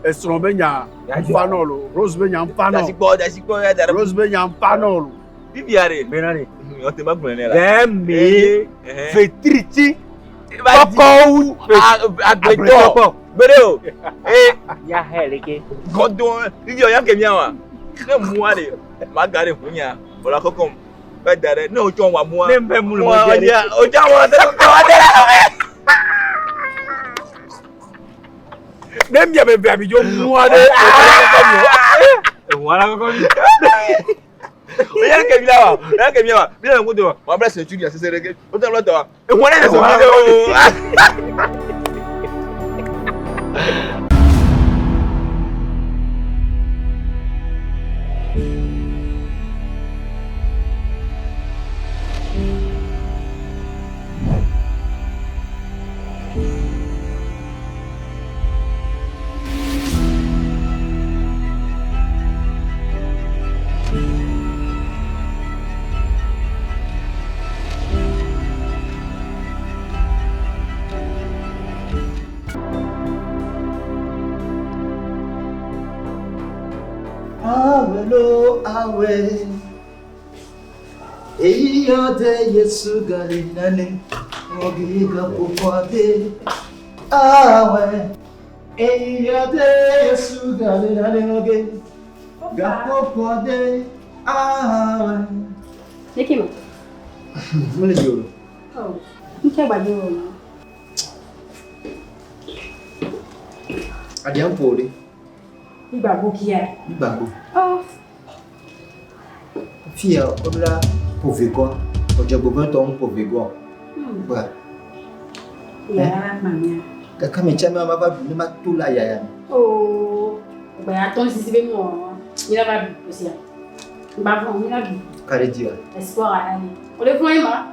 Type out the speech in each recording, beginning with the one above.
Esrɔ̃ be nya ŋfa nɔ lo. Rose be nya ŋfa nɔ. Dasikpɔ dasikpɔ ya da ɖe. Rose be nya ŋfa nɔ lo. Bibia ɖe. Bena ɖe. Ɔte ma gblɔe nɛ la. Ɖe mi fetriti kɔkɔwu agbletɔ. Gbeɖe o. Ee. Ya hɛ leke. Gɔdɔn bibia ya ke mia wa. Ne mua ɖe ma ga ɖe ʋu nya. Wòle kɔkɔm. Bɛ da ɖe ne wotsɔ wa mua. Ne mbɛ mu le mɔ dzi ɖe. Wotsɔ wa ɖe kɔkɔ wa ɖe la me. Ne mia be bia mi dzo mua ɖe. Eʋua la kɔkɔ mi. Oya ke mi la wa. Oya ke mi wa. Mi le ŋkudo wa. Wa bla se tu dia sese ɖe ke. Wotɔ bla tɔ wa. Eʋua ɖe sɔ mi ɖe o. Awe lo awe Eyi ode Yesu galinane Ogiga pukwade Awe Eyi ode Yesu galinane Ogiga pukwade Awe Lekema. Mole jolo. Oh. Nche gbagbe wo. Adi an pore. Igbagbo kia. Igbagbo. Oh. Fia obla povegɔ. Ɔdzɔgbegɔtɔ ŋu povegɔ. Ba. Ya mamia. Kaka me tsame ma va ɖu ne ma to la yaya me. Oh. Gba ya ton sisi be mo. Ni la va du osia. Gba fon ni la du. Kare di wa. Espoir à aller. O le fon ma.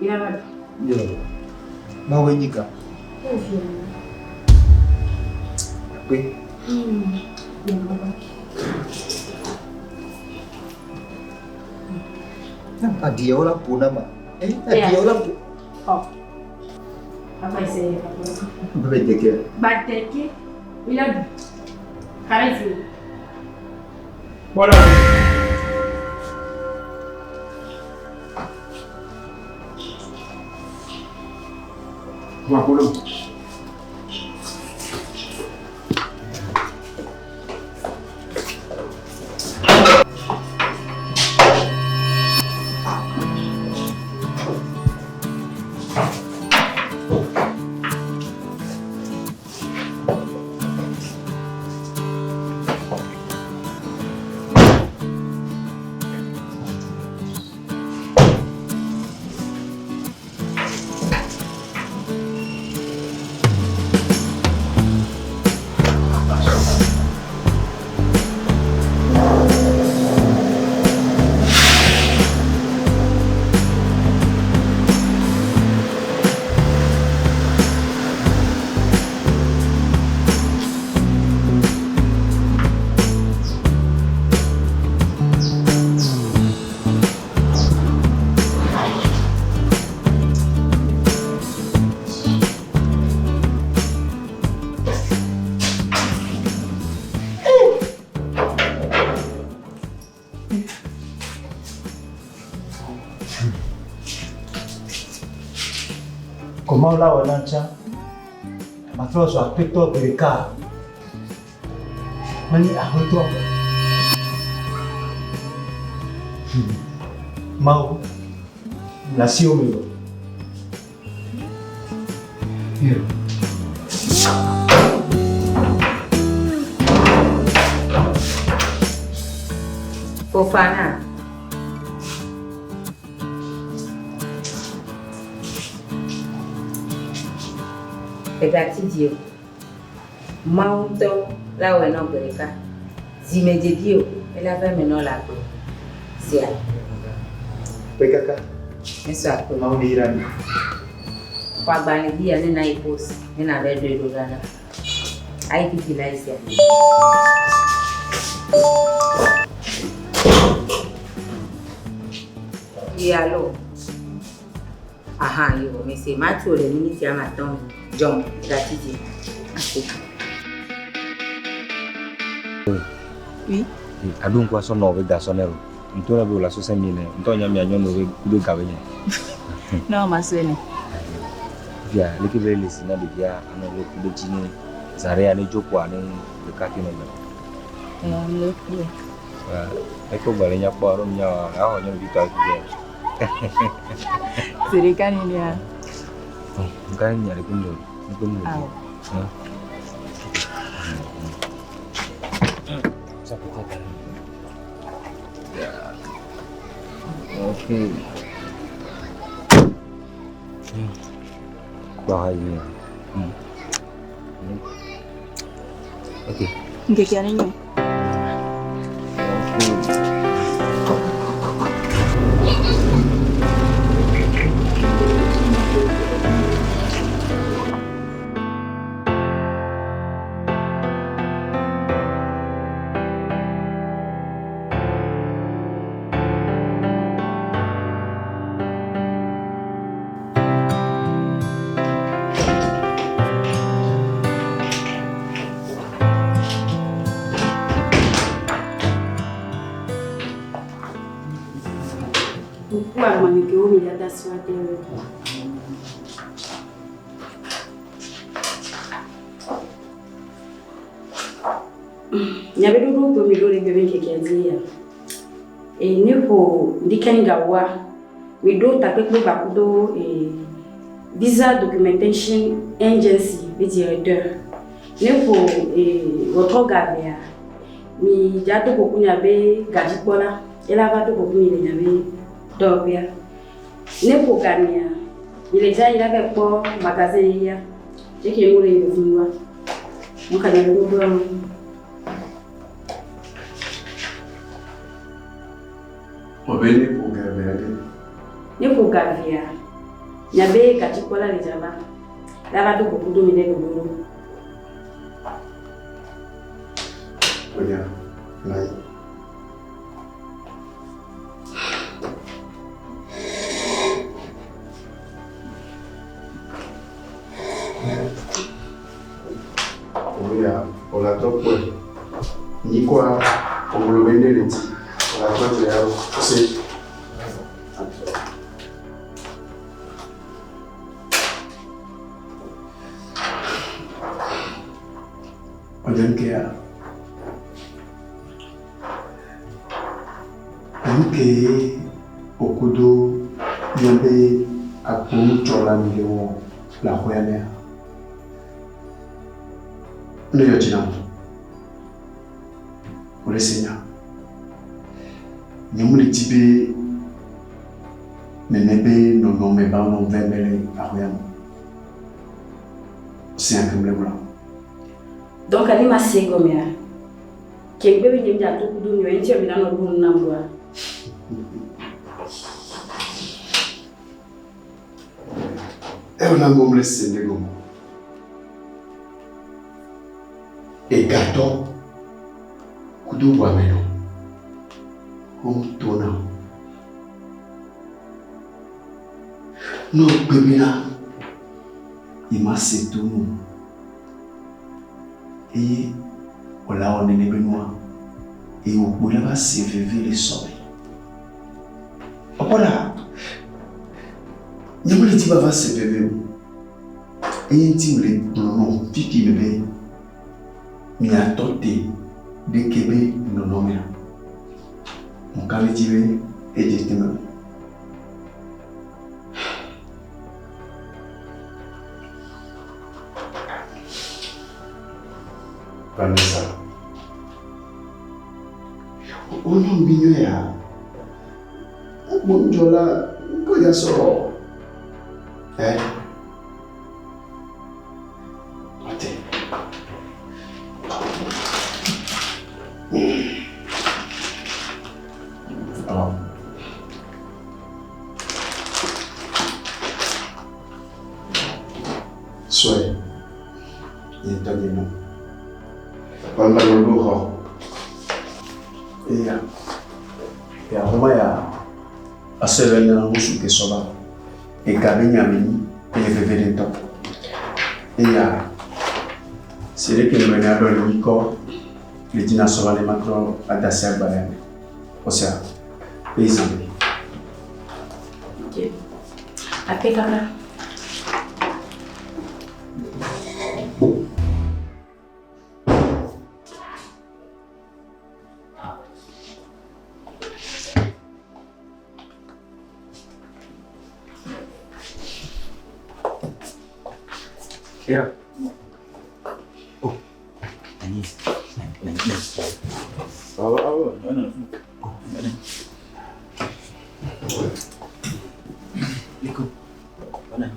Ni la va du. Yo. Ma wo nyika. Oh fia. Kpe. Ya baba. Adiawo la ƒo na ma. Eh, adiawo la ƒo. Oh. Papa essaye papa. Bebe deke. Gba deke. Ni la du. Kare di. Kpɔɖa. Wa kolo. Comment la wɔna tsã? Matrɔ zɔ aƒetɔ gbe ɖeka. Menye aƒetɔ. Mawu, le asiwò me o. Yo. Fofana. Egati di o. Mawu ŋutɔ la wɔe nɔ gbe ɖeka. Zimedzedi o, ela va eme nɔ le agbe. Sia. Kpe kaka. Mesɔ akpe. Mawu ne yra mi. Xɔ agbalẽvi ya ne na yi post ne na be ɖoe ɖo ɖa na. Ayi fifi la yi sia. Yi alo. Aha, yo, me se matso le miniti ama tɔn me. John, gati di. Akpe. Oui. Aɖo ŋku asɔ nɔ be gasɔ nɛ o. Ŋutɔ na be wòle asɔ sɛ mi ne. Ŋutɔ nya mia nyɔnu be kudo ga be nye. Non, ma sœur. Fia, leke be le si na ɖevia anɔ le ku ɖe dzi ne zã ɖe ya ne dzo kpoa ne ɖeka ke nɔ me. Le ku. Ekpɔ gbalẽ nyakpɔ alo nya axɔ nyɔnuvi tɔ afi ya. Sereka ni ya. Bon, nka nya ɖe ke mi o. Ŋkpe mi o. Awɔ. Ça peut être. Ok. Bah, il Ok. Ŋkekea ne nyo. Ŋku agbalẽ kewo mi dada si wa te wo. Nyabe ɖoɖo kpe mi ɖo le gbe be ŋkekea dzi ya. E ne ƒo ŋdikeŋ gawoa, mi ɖo takpekpe gbakudo e Visa Documentation Agency be directeur. Ne ƒo e wɔtrɔ gavea, mi dza do goku nyabe gadzikpɔla, ela va do goku mi le nyabe dɔwɔƒea. Ne ƒo gamea, mi le dza yi la va kpɔ magasin yeyea. Eke nu le yi le funua. Nuka nyabe ɖoɖoa me. Obe ne ƒo gavea ɖe. Ne ƒo gavea, nyabe gadzikpɔla le dzava. La va do goku do mi ɖe ɖoɖo nu. Oya, na yi. Oya, olatɔ kpɔe. Nyikɔa, oŋlɔ be ne le dzi. Olatɔ dzra ɖo. Se. Ɔdze ŋkea. Enu ke okudo míabe akponudzɔla mi le wɔ le aƒea mea, ne dzɔ dzi nam. Wòle se nya. Nye mele di be nene be nɔnɔme ba nɔ vɛ me le aƒea me. Se nya ke mele gblɔm. Donc ne ma se gɔmea, ke ŋgbe be nye ŋdza to kudo mi o, ye ŋuti mi nanɔ ɖo nu nam ɖoa. Ewɔ na be mele se ɖe gɔme o. Egatɔ kudo wɔamenɔ wometona o. Ne wogbe bena yemase to nu o eye wòle awɔ nene be nua, eye wòkpo la va se veve le sɔme. Ekpɔ ɖa, nye mele di be ava se veve o. Eye ŋuti mele gblɔ nɔ fifi me be miatɔ te ɖeke be nɔnɔmea. Ŋka ɖe dzi be edze te me. Vanessa, wo nyɔnuvi nyɔe ya. Akponudzɔla ŋkɔ ya sɔrɔ. Ɛ? Ate. Alors. Sɔe. Nye ŋutɔ nye nɔ. Wàlá ló xɔ. Eya. Ya xɔma ya ase le nya ŋutsu ke sɔba. Ega be nya me nyi eye veve ɖe ŋutɔ. Eya si ɖeke me nya ɖɔ le nyikɔ. Le dzi na sɔ va ne matrɔ ada asi agbalẽa me. Xɔsea, eye zã ɖe. Ok. Akpe kaka. Era. Oh. Nani. Nani. Nani. Awo awo, nana. Nana. Liko. Nana.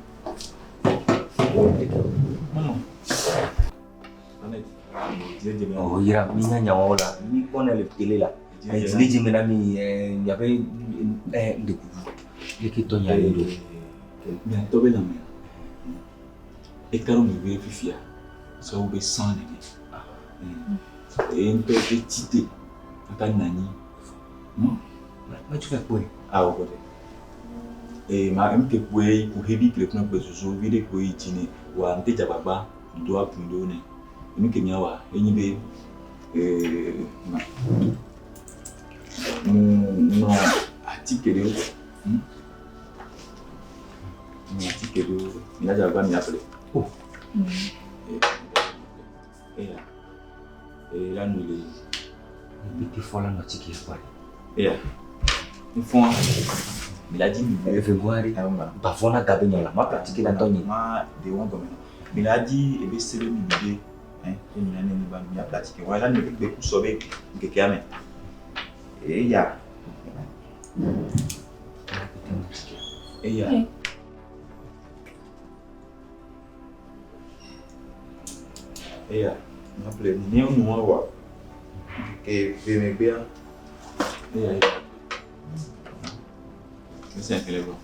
Liko. Mama. Nana. Oh, yira, mi nya nyawo la. Mi kpɔnɛ le télé la. Dzile dzi me na mi miaƒe ŋdekuku. Leke tɔ nya le ɖo. Miatɔ be lãmea. Eka ɖo mi be fifia. Sɔ wo be sã nene. Eye ŋutɔ etsi te. Kaka nɔ anyi. Metsu va kpɔe. Awɔ kɔ ɖe. Eye ma ŋke kpoe ku hevi ke le fi ma gbe zozo vi ɖe kpoe yi dzi ne. Wa ŋte dze agbagba do abu ɖewo nɛ. Enu ke míawɔa enye be ma ŋlɔ atike ɖewo. Ŋlɔ atike ɖewo. Míadze agbagba míaƒle. Oh. Eya. Eye la nu le. Pété fɔ la nɔ atike kpɔ ɖe. Eya. Nfɔa. Mi la dzi mi. Eve goa ɖe. Bavɔ na gabe nyɔ la. Ma ƒle atike na tɔ nye. Ma de wɔn gɔme nɔ. Mi la dzi ebe se be mi bi de. Eye mi la ne mi ba mi aƒle atike. Wa la nu gbe ku sɔ be ŋkekea me. Eya. Eya. Eya. Ma ƒle ne nua wa. Ke ve megbea. Eya eya. Ese kele gbɔ.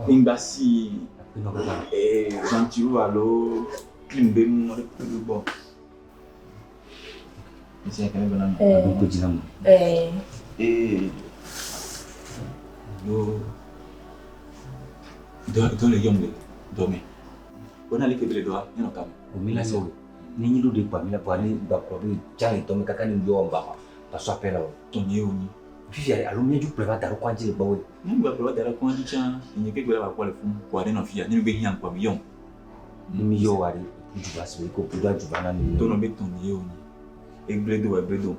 Ŋgba si ventilo alo clim be nu aɖe kpe ɖe gbɔ. Ese kele gbɔ na mi. Aɖo dzi na mo. Ee. Do dɔ dɔ le yɔm le dɔ me. Wona le ke be le dɔa nye nɔ kame. O mi la se o. Ne nyi ɖo ɖe kpa mi la bɔ ne gba kplɔ be dza le dɔ me kaka ne yɔ ba ba sɔ aƒe la o. Tɔnye wo nyi. Fifia alo míedzu kplɔe va da ɖo kɔadzi le gbɔwòe. Ne gba kplɔ va da ɖe kɔadzi tsã, nye ke gbe la va kpɔ le fún kɔa ɖe nɔ fia ne mi be hiã kɔa mi yɔm. Ne mi yɔ wa ɖe du va si ko bu do adu va na mi. Tɔnɔ be tɔnye wo nyi. Egble do egble do.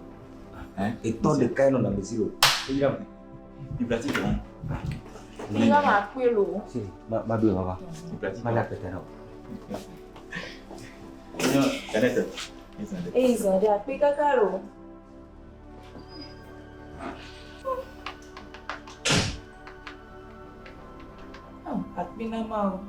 Etɔ ɖeka ye nɔna ame si o. Eyram. Mi plati ke wɔn. Mi va ma kpe lo. Si, ma ma ɖo va. Mi plati. Ma ɖe akpɛtɛ na o. Nyɔ, Janete. Eyi zã ɖe akpe kaka lo. Akpe na ma o.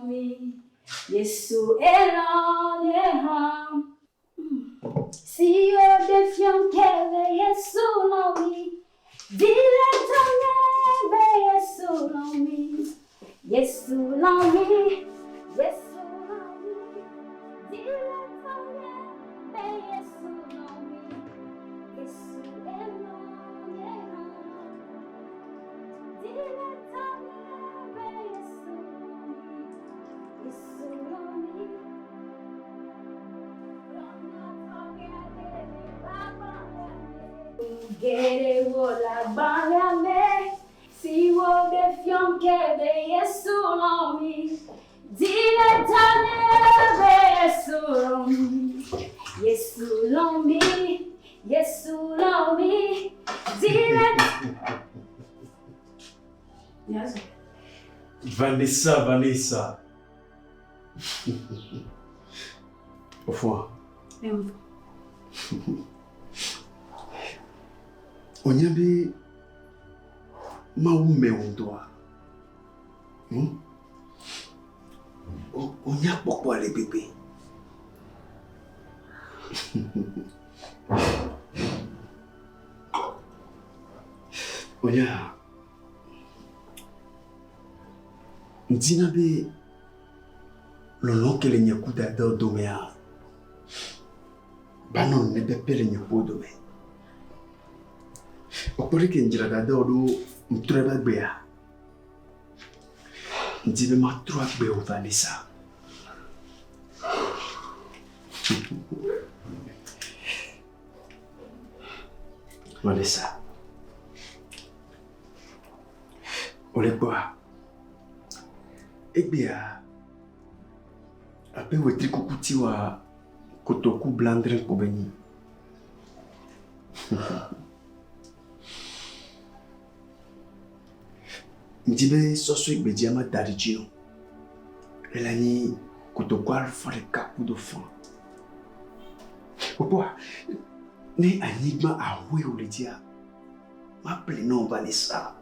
mi. Yesu elɔ̃ nye hã. Si woɖe fiam ke be Yesu lɔ̃ mi. Di le tɔnye be Yesu lɔ̃ mi. Yesu lɔ̃ mi. Yesu lɔ̃ mi. Di le tɔnye be Yesu lɔ̃ mi. Yesu elɔ̃ nye hã. Di le tɔnye be Yesu lɔ̃ mi. Yesu lɔ̃ mi. Geɖewo le agbalẽa me siwo ɖe fiam ke be Yesu lɔ̃ mi. Di le tanye be Yesu lɔ̃ mi. Yesu lɔ̃ mi. Yesu lɔ̃ mi. Di le. Vanessa, Vanessa. Ofua. Wònya be Mawu mɛ wò ŋutɔa? Hmm? Wònya kpɔkpɔ ale gbegbe. Wònya ŋdina be lɔlɔ̃ ke le nye ku dadawo domea, ba nɔ nene pɛpɛ le nye kuwo dome. Ekpɔ ɖe ke ŋdzra dadawo ɖo ŋtrɔe va gbea, ŋdi be matrɔ agbe wò Vanessa. Vanessa, wòle gbɔa? Egbea abe wetrikukuti wa kotoku blaadre ko be nyi. Ŋdi be sɔsɔe gbedzia ma da ɖi dzi o. Ele anyi kotoku alafa ɖeka kudo fã. Kpɔkpɔa, ne anyigba ahoe wòle dzia, maƒle nɔ Vanessa.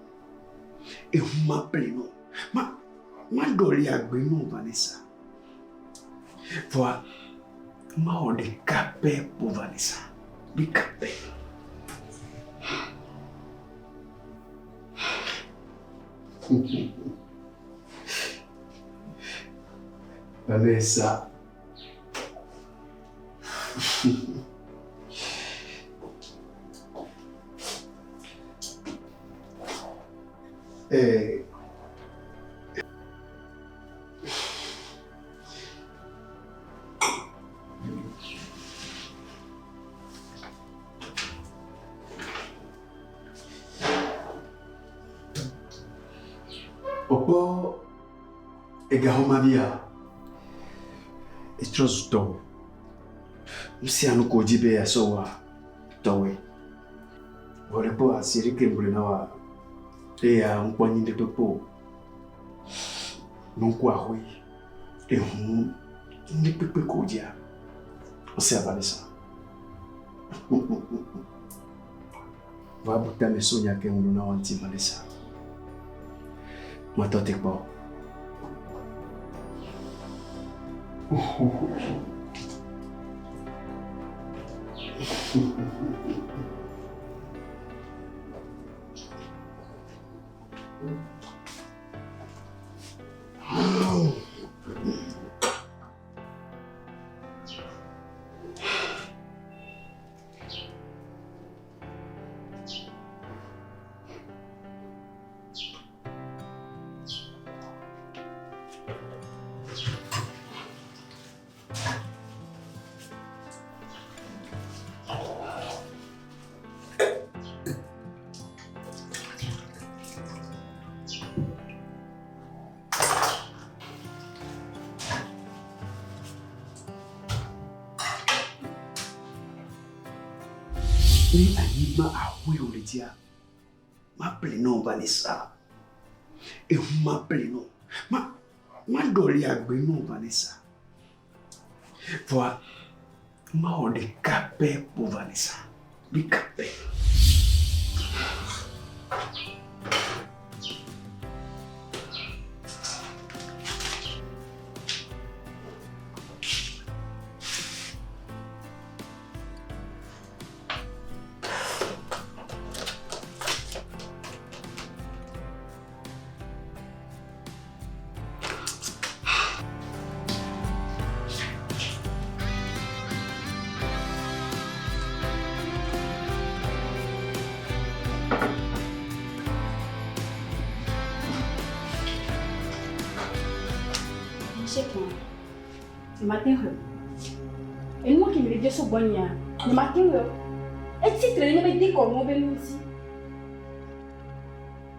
Eŋu maƒle nɔ. Ma, maɖɔli agbe nɔ Vanessa. Vɔa, mawɔ ɖeka pɛ kpo Vanessa. Ɖeka pɛ. Vanessa. Eh. Wòkpɔ egaxɔmavia, etrɔ zu tɔwò. Nu sia nu ko wòdi be yeasɔ wɔa, tɔwòe. Vɔ ɖe kpɔ asi ɖeke ŋgblɔe na woa, eya ŋkpɔ anyi ɖe kpekpe o. Nuŋku ahoe, ehu, ŋɖe kpekpe ko dzia, ose Vanessa. Va bu tame so nya ke ŋgblɔ na woa ŋuti Vanessa. Matɔ te kpɔ. Ne anyigba ahoe wòle dzia, maƒle nɔ Vanessa. Eŋu maƒle nɔ. Ma, maɖɔli agbe nɔ Vanessa. Vɔa, mawɔ ɖeka pɛ kpo Vanessa. Ɖeka pɛ. Chèque ma, nye mate xɔe o. Enua ke mi le biɔ so gbɔnyea, nye mate wɔe o. Etsi tre ɖe nye be dekɔnuwo be nu ŋuti.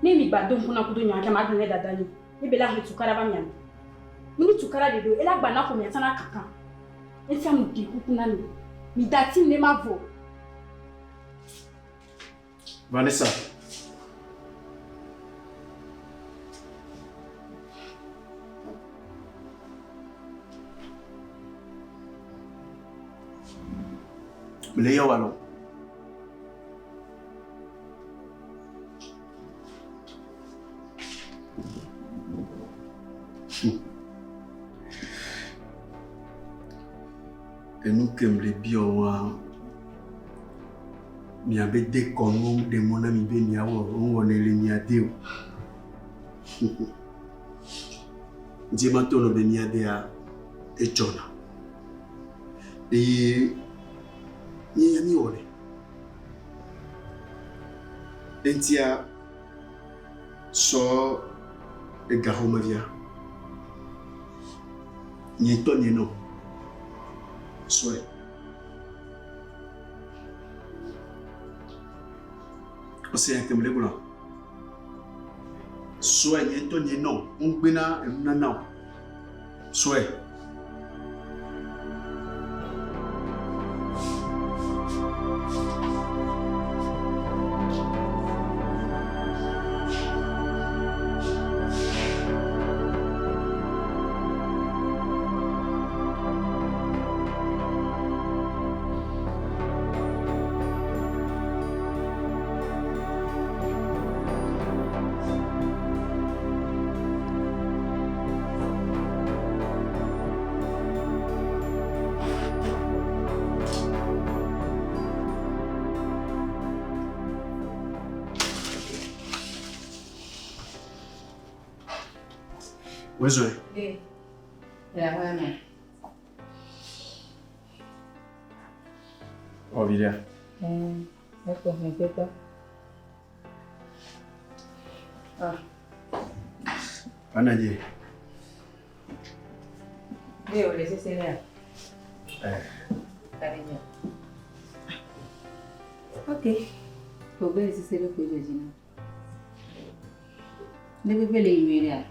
Ne mi gba do ŋku na kudo nya ke magblɔ ne dada nyi, ne be la he tukaɖa va mia me. Ne mi tukaɖa ɖeɖe o, ela gba na ƒomea tsã na kaka. Esia mi ɖe kuku na mi. Mi da tim ne ma vo. Vanessa. Mele yɔ wa lɔ. Enu ke mle biɔ wa miabe dekɔnuwo ɖe mɔ na mi be miawɔ nuwɔnɛ le mia de o. Ŋdi ma to nɔ be mia dea edzɔna eye míenya míwɔnɛ. Eŋutia sɔ ega xɔmevia. Nye ŋutɔ nye nɔ. Sɔe. Ose ya ke mele gblɔ. Sɔe nye ŋutɔ nye nɔ. Ŋgbena enunana o. Sɔe. Wezɔe. Be, le aƒea me. Wɔ viɖea? Ɛɛ, ekpɔ hɛn pɛpɛ. Ah. Ana dze. Be wòle sese ɖea? Ɛɛ. Ka ɖe dze. Ok. Ko be le sese ɖe ko dzɔ dzi na. Ne pepe le yi nyuie ɖea?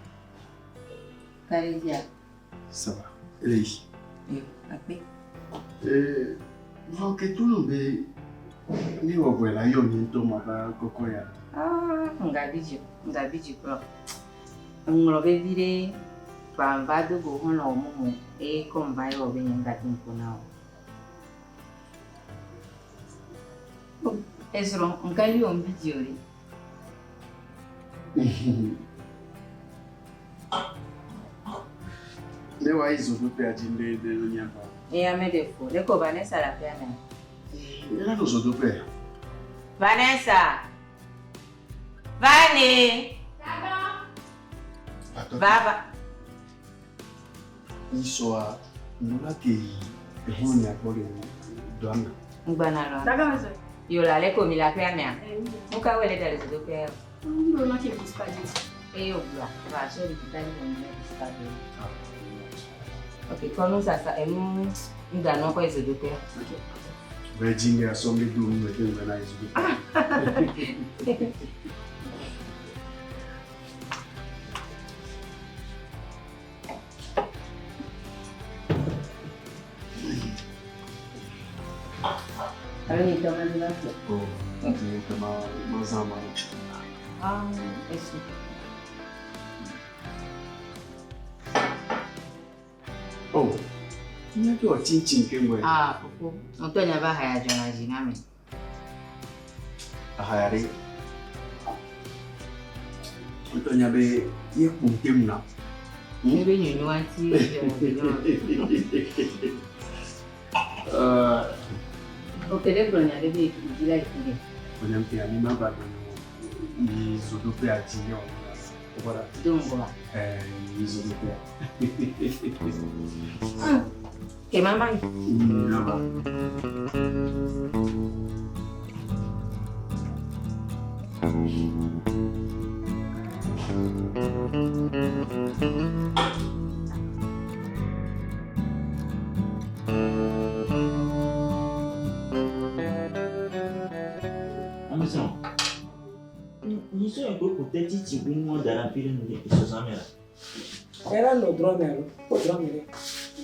Ka ɖe dzia? Ça va. Ele yi. Yo, akpe. Ee, vɔ ke to no be ne wɔ vɔe la yɔ nye ŋutɔ ma va kɔkɔ ya. Ah, ngabi dzi, ngabi dzi kplɔ. Eŋlɔ vevi ɖe kpa va do go xɔlɔ wɔ mumu eye kɔm va yɔ be nye ŋgate ŋu ƒo na o. Esrɔ̃, ŋka yi wɔ ŋbi dzi o ɖe. Ne wa yi zodoƒea dzi ɖe ɖe no nya ba. Eya me ɖe fo. Ɖe ko Vanessa le aƒea mea? Ela nɔ zodoƒea. Vanessa! Vane! Vava. Isɔa nula ke yi ehun nya gbɔ le dɔa me. Ŋgbana lɔ. Daga me sɔ. Yo la le ko mi le aƒea mea? Nu ka wɔ le da le zodoƒea o? Ŋɖo na ke bu spaghetti. Eye wògblɔa, va sɔ ɖi kita ɖi wɔm ɖe spaghetti. Ok, kɔ nu sasa enu ŋdanua kɔ yi zodoƒea. Ok. Vɛ dzi ŋgɛ asɔ mi do nu me ke ŋgbɛ na yi zodoƒea. Alo nye tɔ ma dzi va fia. Oh, nye tɔ ma ma zã ma. Ah, esu. Oh, nye ke wɔ chinchin ke ŋgɔe. Ah, fofo, ŋutɔ nya va haya dzɔna dzi na me. Ahaya ɖe. Ŋutɔ nya be ye kum tem na. Ne be nyonyoa ŋuti dzɔna dzi na me. Ok, ɖe gblɔ nya ɖe be dzi la yi fi ɖe. Onyam ke ami ma gba do yi zodoƒea dzi yɔ. Voilà. Do ŋgɔa. Eh, yi zodoƒea. Ke mama yi. Naba. titi ku nua da ɖe afi ɖe nu sɔsã me la. Era nɔ drɔ me alo? Kpɔ drɔ me ɖe.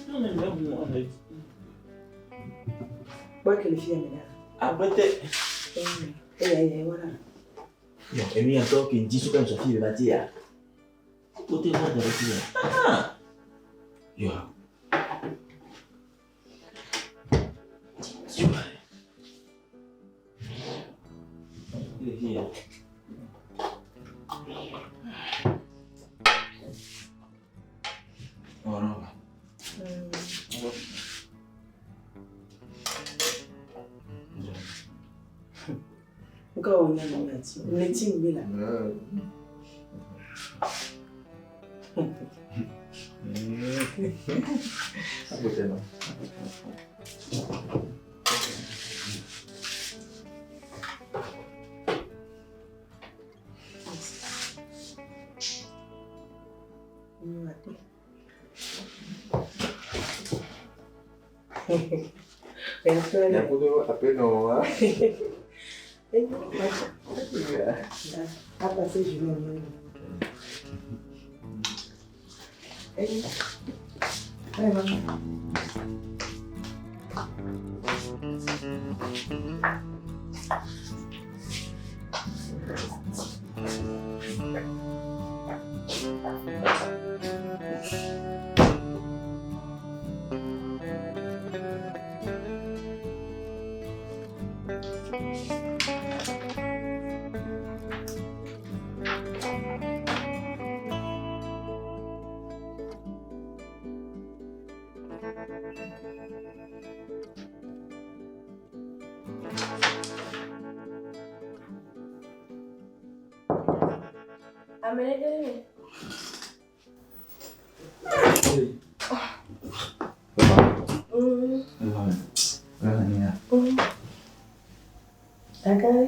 Drɔ me me ŋu ame. Kpɔ eke le fia me ɖa. Agbete. Eya eya wa. Yo, enu ya tɔ ke ŋdi suka nsɔ fi le ba ti ya. Kote va da ɖe fi ya. Yo. Nuka wɔ nya nɔ ŋleti? Ŋleti ŋgbe la. Ame ɖe ɖe me. Dagare.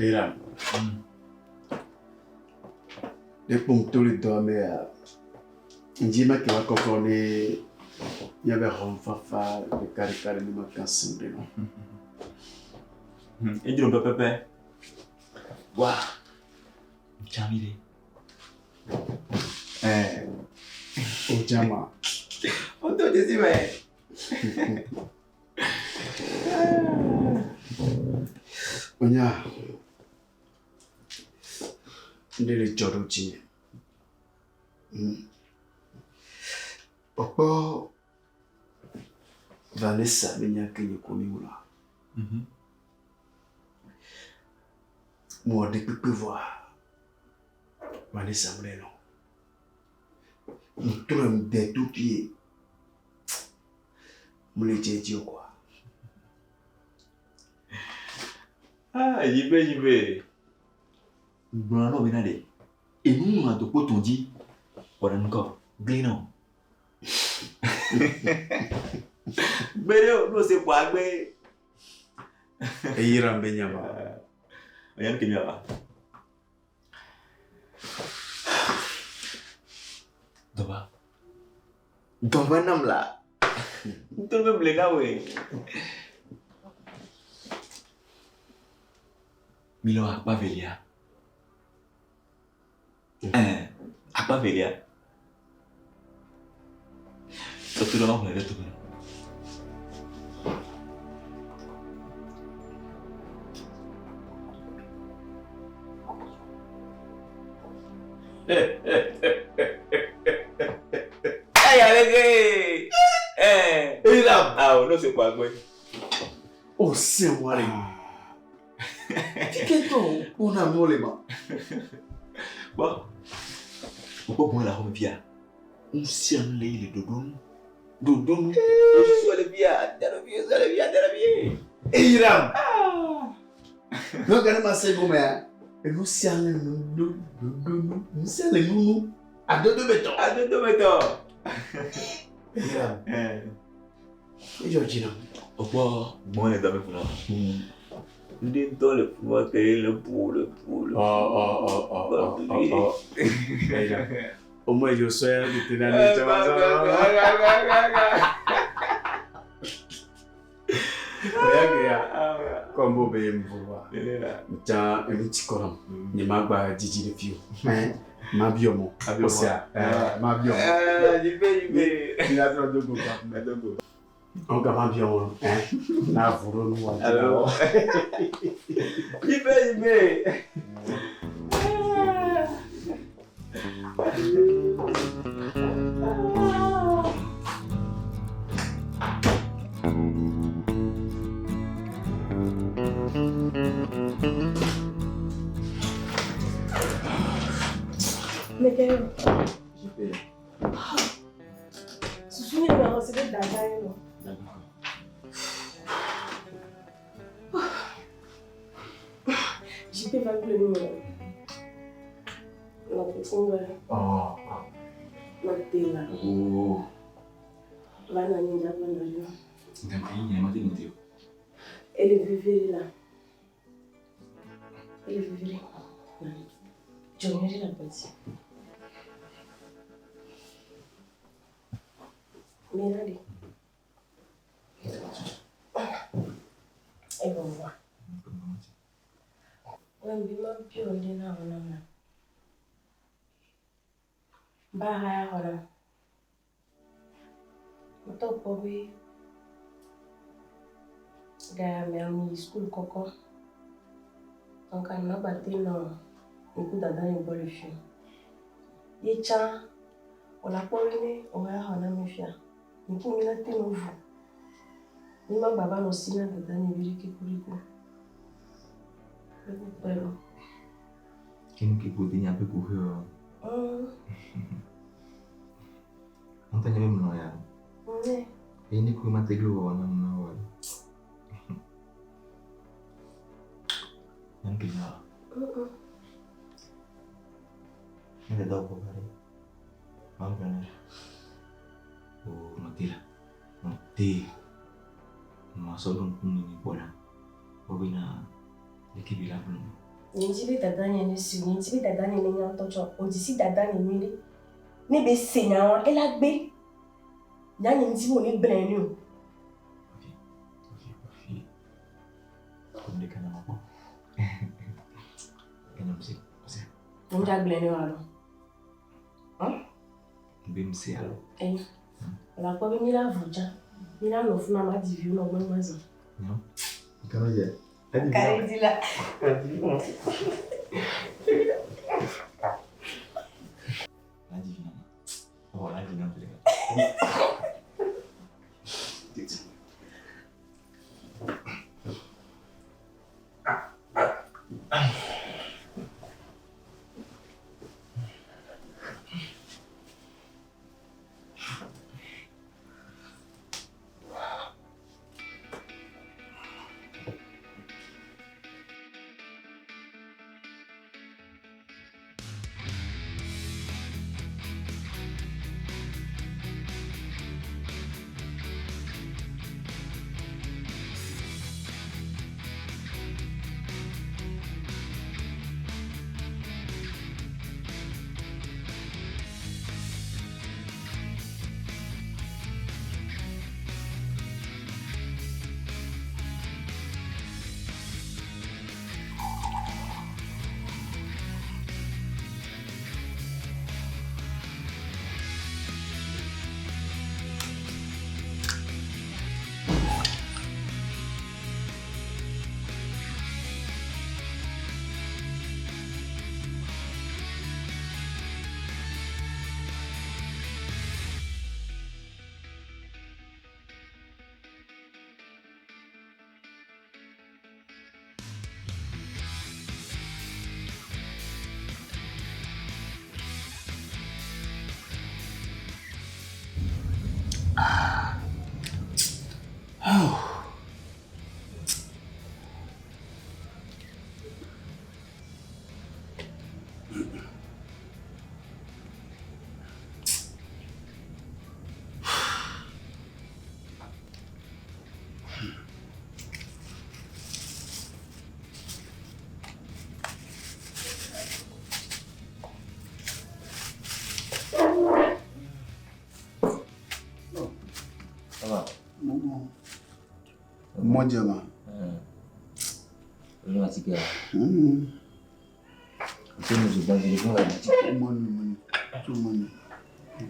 Eyram. Ɖe kpɔm to le dɔa mea, ŋdzi ma ke wa kɔkɔ ne míabe xɔŋfafa ɖekaɖeka ɖe ne maka sem ɖe nɔ. Edzro pɛpɛpɛ. Wa, ŋtsami ɖe. Ɛɛ, o dzama. O do dzesi me. Onya, ŋɖe le dzɔ ɖo dzinye. Wòkpɔ Vanessa be nya ke nye ko mi ŋlɔa. Mewɔ ɖe kpekpe vɔa, Vanessa mlɛ nɔ. Ŋtrɔe ŋde to fie. Mele dze dzi o koa. Ah, yibe yibe. Ŋgblɔna nɔ bena ɖe, enu nɔna dokpo tɔn dzi, wɔna ŋkɔ, gli nɔ. Gbe ɖe o, ne ose kpɔa gbe. Eyram be nya ba. Enya nu ke mi ava. Dɔba. Dɔba nam la. Ŋutɔ be ble na woe. Mi le wɔ akpa velia. Ɛɛ, akpa velia. Sɔto ɖe ma xlẽ ɖe tome. Eya leke. Ɛɛ. Eyram. Awo n'o se kɔ agbe. O se wale. Tike tɔ kpɔna nuwo le ma. Kpɔ. Wokpɔ gbɔn le axɔme fia. Nu sia nu le yi le ɖoɖo nu. Ɖoɖo nu. Osusua le fia. Tɛɖo fie, sɔ le fia, tɛɖo fie. Eyram. Ne gane ma se gɔmea, enu sia nu le nu ɖo ɖoɖo nu. Nu sia le nu nu. Adodo be tɔ. Adodo be tɔ. Eyram. Edzɔ dzi nam. Wokpɔ gbɔn le dɔme funɔ. Ŋɖe ŋutɔ le funɔ ke le bu le bu le bu. Ɔ ɔ ɔ ɔ ɔ ɔ ɔ. Eyram. Omo edzo sɔe tete na ne tsɔ va zɔ. Oya ke ya. Kɔmbo be mvua. Ntsa enu tsi kɔ nam. Nye ma gba dzidzi ɖe fi o. Ma biɔ mɔ. Osia. Ma biɔ mɔ. Yibe yibe. Mi la trɔ do go ga. Do go. Ɔn ka ma biɔ mɔ. Na vu ɖo nu wa. Alo. Yibe yibe. Mekɛ. Susu nye me xɔse be dada ye nɔ. JP va gblẽ nu me. Nɔ kukum be. Nɔ te la. Va nɔ anyi dza gblɔ nya ɖe. Ele vivi la. Ele vivi. Dzɔ nyuie ɖe le agbadzi. Mina ɖe. Evɔvɔa. Wembi ma biɔ ŋɖe na wò nam na. Ba haya xɔ nam. Metɔ kpɔ be gayamea mi yi sukulu kɔkɔ. Donc nye magba te nɔ ŋku dada nye gbɔ le fi o. Ye tsã wòle akpɔ be ne wòhaya xɔ na mi fia, ŋku mi la te nɔ ʋu. Mi magba va nɔ si na dada nye vi ɖeke ku ɖe ku. Be kpɔe ɖo. Enu ke ko de nya be kuxe o. Ŋutɔ nye be mlɔ ya. Ne. Eye ne ku ma te glo wɔ na na wɔ. Enu ke nya. Ne le dɔ gbɔ va ɖe. Ma gblɔ ne. O nɔ te la. Nɔ te. Ma sɔ ɖo ŋku me ne kpɔ la. Wɔ bena leke bi la gblɔ. Nye ŋuti be dada nye ne si o, nye ŋuti be dada nye ne nya ŋutɔ tsɔ. O dzi si dada nye nyuie ɖe. Ne be se nya wa, ela gbe. Nya nye ŋuti be wòne gblɔe ne o. Ok, ok, parfait. Comme ɖeka na ma kpɔ. Enyɔ se, se. Nye ŋdza gblɔe ne o alo? Be mse alo. Eyi. Wòle akpɔ be mi la vo tsã. Mi la nɔ fi ma, ma di viwo nɔ gbɔ ma zɔ. Non. Comment dire? Kare di la. La divina. Oh, la divina, tu Ça va? Mɔdze ma. Olú àti kẹ́ Ṣé mo ṣùgbọ́n ṣe fún ọ̀rọ̀ àti Mɔnu mɔnu tu mɔnu.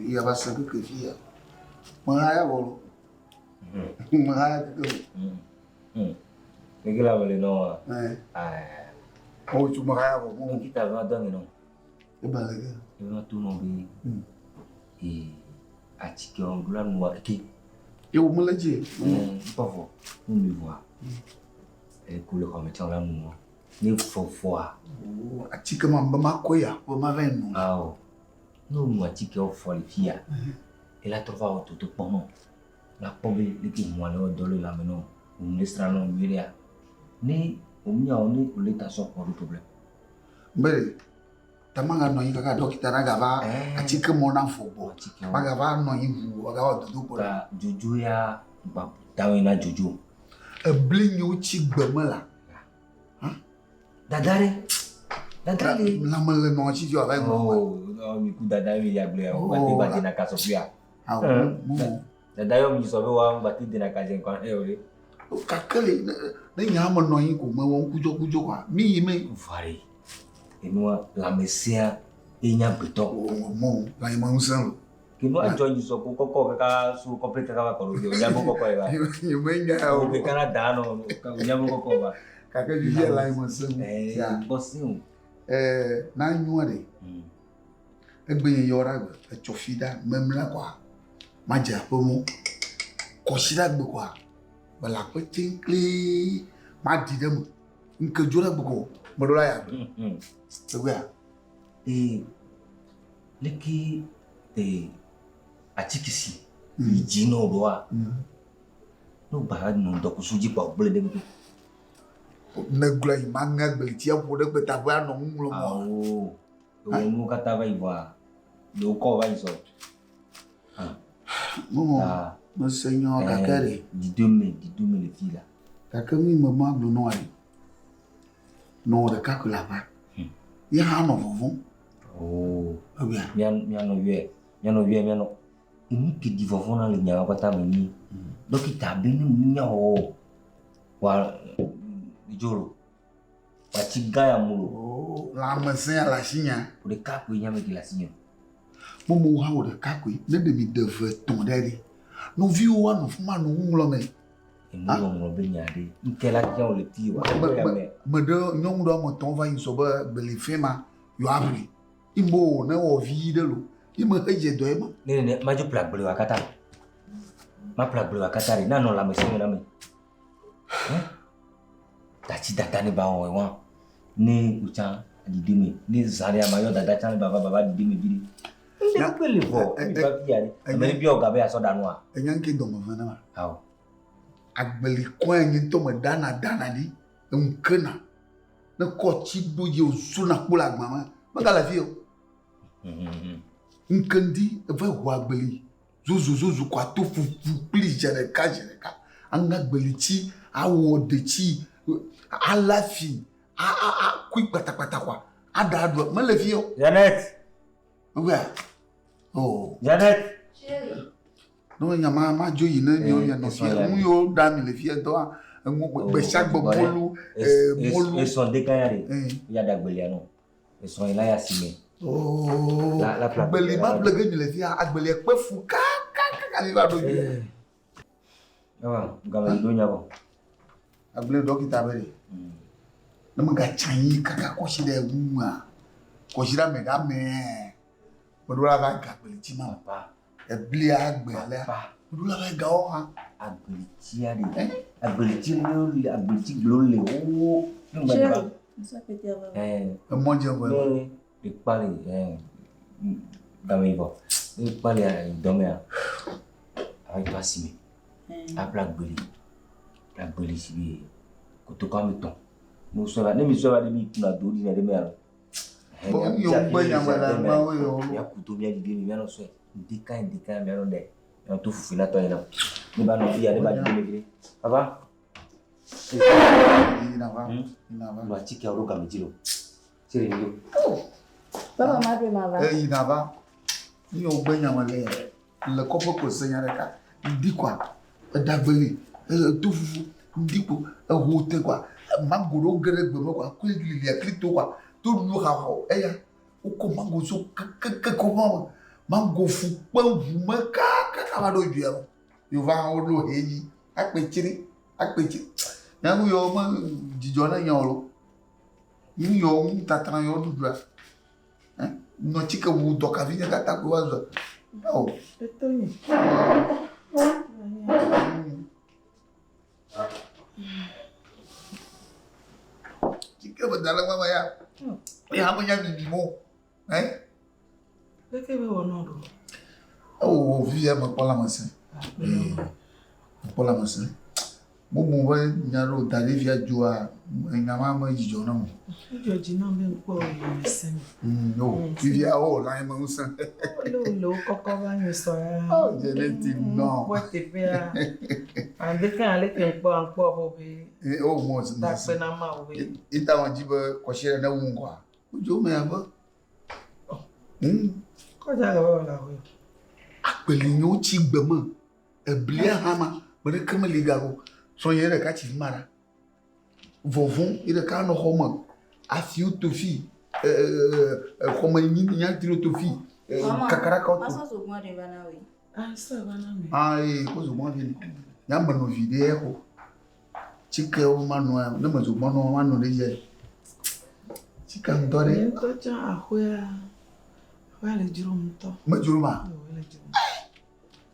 Iya ba se keke fia. Mɔ haya bolo. Mɔ haya keke. Gẹ́gẹ́ làwọn lè náà wà. Eh. O tu mɔ haya bolo. Dókítà bá dán mi náà. E ba le ke. Ebi wọn tó náà bí àtìkẹ́ ọ̀hún lánàá wà kéke. Ewo mɔ le dzi. Nkpɔfɔ nu mi vɔa. Eku le xɔme tsã la nu wɔ. Ne fɔfɔa. Atike ma be makɔ ya be ma va yi nu. Awɔ. Ne wo nu atikewo fɔ le fia, ela trɔ va wɔ toto kpɔ nɔ. La kpɔ be leke ʋua le wɔ dɔ le lãme nɔ. Ʋu ne sra nɔ nyuie ɖea. Ne wo miawo ne wo le tension kpɔ ɖo problème. Be tama ga nɔ anyi kaka dɔkita na gava atike mɔ na fɔ gbɔ. Ma gava nɔ anyi ʋu wagava dodo kpɔ. Ta dzodzo ya gba tawe na dzodzo. Ebli nyewo tsi gbe me la. Dada ɖe. Dada ɖe. Lãme le nɔ tsi dzi wòava yi ŋgɔ. Oh, mi ku dada mi ya gblẽ ya. Gbate gba dena ka sɔfi ya. Awɔ, mo. Dada yɔ mi sɔ be wa gbate dena ka dze ŋkɔ ɛ o ɖe. Gake le ne ne nye ame nɔ anyi ko mewɔ ŋkudzɔkudzɔ koa mi yi me. Vare. Enua lãmesẽa ye nye agbetɔ. Mo lãme ŋusẽ lo. Ke nua dzɔ nyi sɔ ko kɔkɔ kaka so kɔpɛ kaka va kɔ ɖo o nyabo kɔkɔ ye va. Nye me nya o. O ke kana da nɔ o nyabo kɔkɔ va. Gake vivia lãme ŋusẽ lo. Ɛɛ gbɔsẽ o. Ɛɛ na nyua ɖe. Egbe nye yɔ ɖa gbe etsɔ fi ɖa memlɛ koa madze aƒe mɔ. Kɔsi ɖa gbe koa mele aƒe tseŋkli maɖi ɖe me. Ŋke dzo ɖe gbe ko meɖo la ya gbe. Egbea. Ee leke ee atikisi yi dzi nɔ ɖoa. Ne gba nɔ dɔkusu dzi kpɔ gblẽ ɖe ŋu. Ne gblɔ yi ma ŋe agbleti aƒo ɖe gbe teƒe anɔ ŋu ŋlɔm. Awo. Ewɔ nuwo katã va yi vɔa ɖewo kɔ va yi sɔ. Mɔmɔ mese nyɔ gake ɖe. Didome didome le fi la. Gake mi me ma gblɔ nɔ ayi. Nɔ ɖeka ko le aƒea. Ye hã nɔ vɔvɔm. Oo. Egbea. Mía mianɔ yɔe mianɔ yɔe mianɔ. Enu ke di vɔvɔ na le nyawo katã me nyi. Dɔkita be ne mu nya wɔwɔ wa dzolo. Watsi gã ya mu lo. Oo lãmesẽ le asinya. Wò ɖeka koe nye ame ke le asinye. Momo hã wò ɖeka koe ne ɖe mi de ve tɔ̃ ɖe ɖi. Nɔviwo woanɔ fi ma nɔ nu ŋlɔm me. Enu ŋɔŋlɔ be nya ɖe. Ŋke la tia wò le fi wa. Me me ɖe nyɔnu ɖe woame etɔ̃ va yi sɔ be gbeli fɛ ma yewoa aʋli. Imbo ne wɔ vi ɖe lo. Ime hedze dɔ ye ma. Ne ne madzo ƒle agble wa katã. Ma ƒle agble wa katã ɖe. Nanɔ lãmesẽ me na me. Tati dada ne ba wɔ wa. Ne wòtsã didime. Ne zã ɖe ama yɔ dada tsã ne bava bava didime vi ɖe. Ne kpe le vɔ. Mi va fi ya ɖe. Ame ɖe biɔ ga be asɔ ɖa nua. Enya ŋke dɔme ve ne ma. Awɔ. Agbeli kɔe nye ŋutɔ me ɖana dana ɖi. Eŋu kena. Ne kɔ tsi ɖo dzi wòzona kpo le agba me. Megale fi o. Ŋke ŋdi eva ʋu agbeli. Zozo zozo kɔ ato fufu kpli dze ɖeka dze ɖeka. Aŋe agbeli tsi, awɔ detsi, alafi, a a a kui kpatakpata kɔa. Aɖa aɖu mele fi o. Janet. Egbea. Oh. Janet. Ne nya ma ma dzo yi ne miawo mianɔ fia. Nu yiwo ɖa mi le fia dɔa enu gbe sia gbe mɔlu mɔlu. Esɔn ɖeka ya ɖe. Ya ɖe agbelia nɔ. Esɔn yi la ya si me. Oh. La la ƒle Agbeli ma ƒle ge mi le fia. Agbeli kpe fu kakakaka mi va ɖo dzi. Ewa game yi ɖo nya vɔ. Agble dɔkita be ɖe. Ne megatsa anyi kaka kɔsi ɖe ŋua kɔsi ɖe ame ɖe ame meɖo la va ga agbeli tsi ma. Eblia agbe alea. Meɖo la va ga wo hã. Agbelitsia ɖe. Agbelitsi le agbelitsi gblɔ le wo. Chérie, Ɛɛ. Emɔ dze vɔ. Ne ekpa le ɛɛ game yi vɔ. Ne ekpa le dɔmea, ava yi to asime. Aƒle agbeli. Ɖagbe le si be kotoku ame tɔ̃. Ne wosɔe va, ne mi sɔe va ɖe mi kuna do ɖi ne ɖe mea lo. Bon, nu yiwo gbe nya me le agbawo yɔ wo. Míaku do mía ɖiɖi mi míanɔ sɔe. Ŋdika ŋdika míanɔ ɖe. Míanɔ to fufu na tɔ yi na. Ne ba nɔ fiya ne ba ɖiɖi me vi. Papa. Yina va. Yina va. Nɔ atike ɖo game dzi lo. Sere mi do. Papa ma ɖoe ma va. Eyina va. Nu yiwo gbe nya me le le kɔƒe ko se nya ɖeka. Ŋdi kɔa, eɖagbe li, eto fufu, ŋdi ko, eho te kɔa, mango ɖewo ge ɖe gbe me kɔa, kli li lia kli to kɔa, to ɖuɖu xa xɔ eya. Wokɔ mango so kekeke kɔ va me. Mango fu kpe ʋu me kakaka va ɖo dua me. Yova hã woɖo he dzi. Akpe tsri, akpe tsri. Nya nu yawo me dzidzɔ ne nya o lo. Nu yawo nu tatra yawo ɖuɖua. Nɔ tsike wu dɔkavi nye katã koe va zua. Ao. Eto nyi. Tsike me da le ŋua me ya. Ye hã menya mimi mo. Eh? Leke be wɔ nɔ ɖo? Ewo vivia mekpɔ lãmesẽ. Mekpɔ lãmesẽ. Bubu be nya ɖewo da ɖe fia dzoa, enya ma me dzidzɔ nam o. Edzɔ dzi nam be ŋkpɔ lãmesẽ me. No, fifia o lãme ŋusẽ. Ole ole wo kɔkɔ va nyi sɔ ya. Oh, je ne ti nɔ. Kpɔ teƒea. Ande ke ale ke ŋkpɔ ŋkpɔ bo be. Eh, o mo. Takpe na Mawu be. Ita wɔn dzi be kɔsi ɖe ne wu ŋkɔa. Wodzo me abe. Kɔdza le wɔ la hoe. Akpeli nyewo tsi gbe me. Eblia hã ma, me ɖeke meli ga o. Srɔ̃nye ɖeka tsi fi ma ɖa. Vɔvɔ̃ ye ɖeka nɔ xɔ me. Afiwo to fi, xɔ me nyi nyatriwo to fi, kakarakawo to. Masɔ zogbɔn ɖe va na woe. Ah, sɔ va na mi. Ah, ee, ko zogbɔn vi ni. Nya me no vi ɖe xo. Tsikewo ma nɔa, ne me zogbɔn nɔ ma nɔ ɖe dzi. Tsike ŋutɔ ɖe. Nye ŋutɔ tsã aƒea, aƒea le dzrom ŋutɔ. Me dzro ma? Ele dzrom.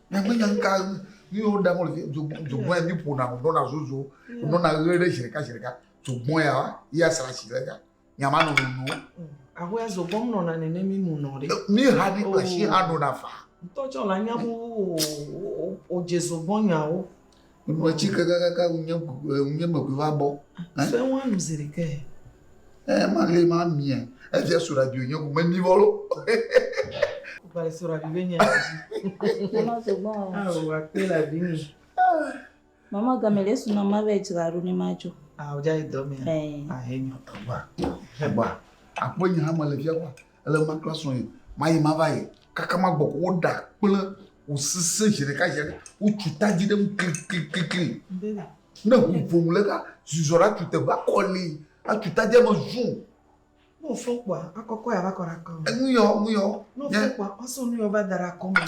Míaƒe nya ŋka nu yiwo ɖam wole fi zogbɔn ya mi ƒona nɔna zozo nɔna ɣe ɖe zi ɖeka zi ɖeka zogbɔn ya wa ya sra si ɖeka nya ma nɔ nono. Aƒea zogbɔn nɔna nene mi mu nɔ ɖe. Mi ha ni kple si hã nɔna fa. Ŋutɔ tsɔ la nya wo o dze zogbɔn nyawo. Nɔ tsi kakakaka nye nye me koe va bɔ. Sɔe ŋu anu zi ɖeka. Ɛ ma le ma mie efia sora bi nye ko me mi vɔ lo. Gbalẽ sora bi be nya dzi. Mama zogbɔn. Awo akpe la vi mi. Mama game le suna ma be dzra ɖo ne ma dzo. Ah, o dza yi dɔ mea. Ɛɛ. Ah, enyo. Agba, agba. Akpɔ nye hã me le fia kwa. Ele ma kla srɔ̃ yi. Ma yi ma va yi. Kaka ma gbɔ ko woɖa kple wòsese zi ɖeka zi ɖeka. Wotsu ta dzi ɖe ŋu klikliklikli. Ne ʋu ƒom le ka, zuzɔ ɖe atu teƒe akɔ li. Atu ta dzi eme zu. Ne wòfɔ kpɔa, akɔkɔ ya va kɔ ɖe akɔ me. Enu yɔ, nu yɔ. Ne wòfɔ kpɔa, woasɔ nu yɔ va da ɖe akɔ me.